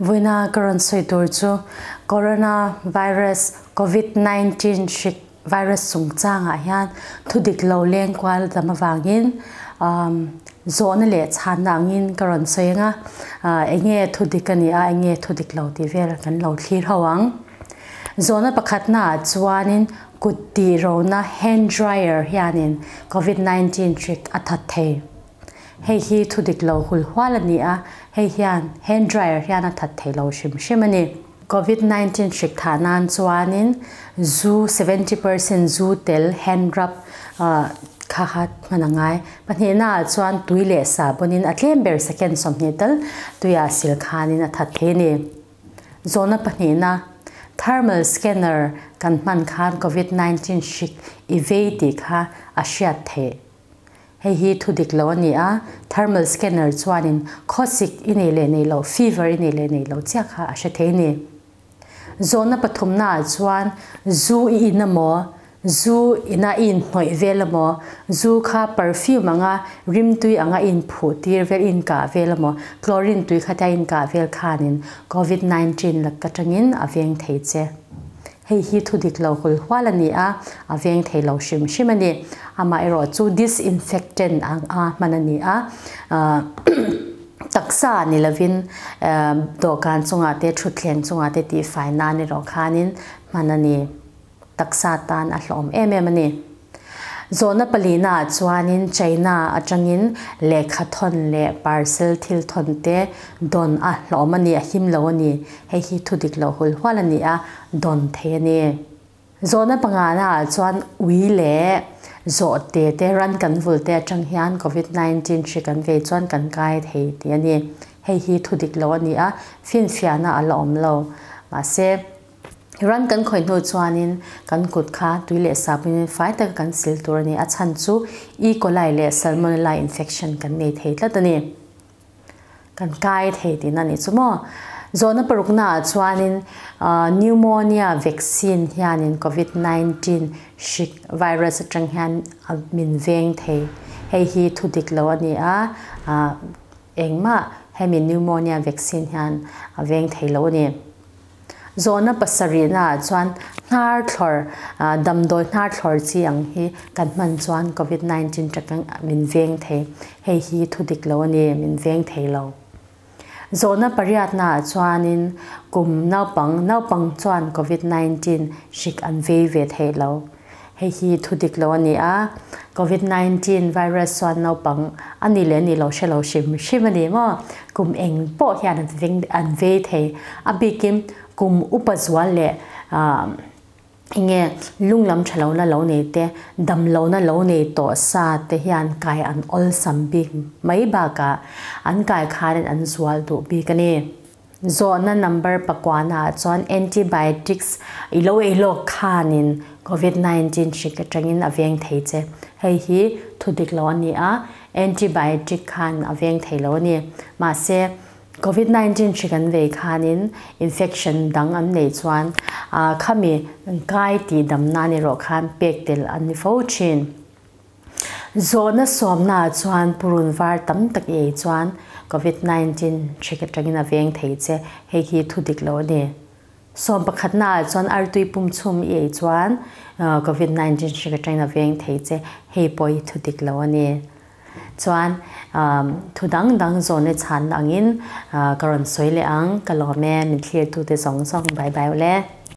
Vawiina ka rawn sawi tur chu Corona virus Covid 19 hrik virus chungchangah hian thu dik lo leng kual dam avangin zawhna leh chhanna angin ka rawn sawi ang a, enge thu dik a ni a, enge thu dik lo tih vel kan lo thlir ho ang. Zawhna pakhatnaah chuanin kut tih rona hand dryer hianin Covid 19 hrik a that thei. Hei hi thu dik lo hul hual a ni a, hei hian hand dryer hian a that thei lo hrim hrim a ni. Covid 19 hrik thah nan chuanin zu 70% zu tel hand rub kha kha hman a ngai. Pahnihnaah chuan tui leh sahbawnin a tlem ber second 20 tal tuiah sil khanin a that thei a ni. Zawhna pahnihna, thermal scanner kan hman khan Covid 19 hrik i vei tih kha a hriat theih. Hei hi thu dik lo a ni a, thermal scanner chuanin khawsik i nei leh nei lo, fever i nei leh nei lo chiah kha a hre thei a ni. Zawhna pathumnaah chuan zu i in a maw, zu ina i inhnawih vel a maw, zu kha perfume anga rimtui anga i inphuh tir vel, i inkah vel a maw, chlorine tui kha tia i inkah vel khanin covid 19 lak atangin a veng thei che. Hei hi thu dik lo hul hual a ni a, a veng thei lo hrim hrim a ni. Amaherawh chu disinfectant ang a hman a ni a, taksa ni lovin dawhkan chungah te thutthleng chungah te tihfai nan erawh khanin hman a ni. Taksa tan a hlawm em em a ni. Zawhna palinaah chuanin China atangin lehkha thawn leh parcel thil thawn te dawn a hlawm a ni, a him lo a ni. Hei hi thu dik loh hul hual a ni a, dawn thei a ni. Zawhna panganaah chuan ui leh zawhte te ran kan vul te atang hian Covid 19 hri kan vei chuan kan kai thei tih a ni. Hei hi thu dik loh a ni a, finfiahna a la awm lo. Mahse. Ran kan khawih hnu chuanin kan kut kha tui leh sabunin fai taka kan sil tur a ni. A chhan chu E. coli leh Salmonella infection kan nei thei tlat a ni. Kan kai thei tihna a nih chu maw? Zawhna paruknaah chuanin pneumonia vaccine hianin Covid 19 hrik virus atang hian a min veng thei. Hei hi thu dik lo a ni a, engmah hemi pneumonia vaccine hian a veng thei lo a ni. Zawhna pasarihnaah chuan hnar thlawr, damdawi hnar thlawr chi ang hi kan hman chuan Covid 19 ṭak min veng thei. Hei hi thu dik lo a ni, min veng thei lo. Zawhna pariatnaah chuanin kum naupang, naupang chuan Covid 19 hrik an vei ve thei lo. Hei hi thu dik lo a ni a, Covid 19 virus chuan naupang a ni leh a ni lo hre lo hrim hrim a ni maw? Kum eng pawh hian an veng an vei thei. A bikin kum upa zual leh enge lunglam tha lohna lo nei te, dam lohna lo nei tawh sa te hian kai an awlsam bik mai bakah an kai khanin an zual duh bik a ni. Zawhna number pakuanaah chuan antibiotics i lo ei lawk khanin Covid 19 hrik atangin a veng thei che. Hei hi thu dik lo a ni a, antibiotic khan a veng thei lo a ni. Mahse, Covid 19 hrik an vei khanin infection dang an neih chuan khami kai tih dam nan erawh khan pek tel an ni fo thin. Zawhna sawmnaah chuan purun var tam tak i ei chuan Covid 19 hrik atangin a veng thei che, hei hi thu dik lo a ni. Sawm pakhatnaah chuan artui pum chhum i ei chuan Covid 19 hrik atangin a veng thei che, hei pawh hi thu dik lo a ni. Chuan thu dang dang zawhna chhanna angin ka rawn sawi leh ang, ka lawm e, min thlirtute zawng zawng bye bye ule.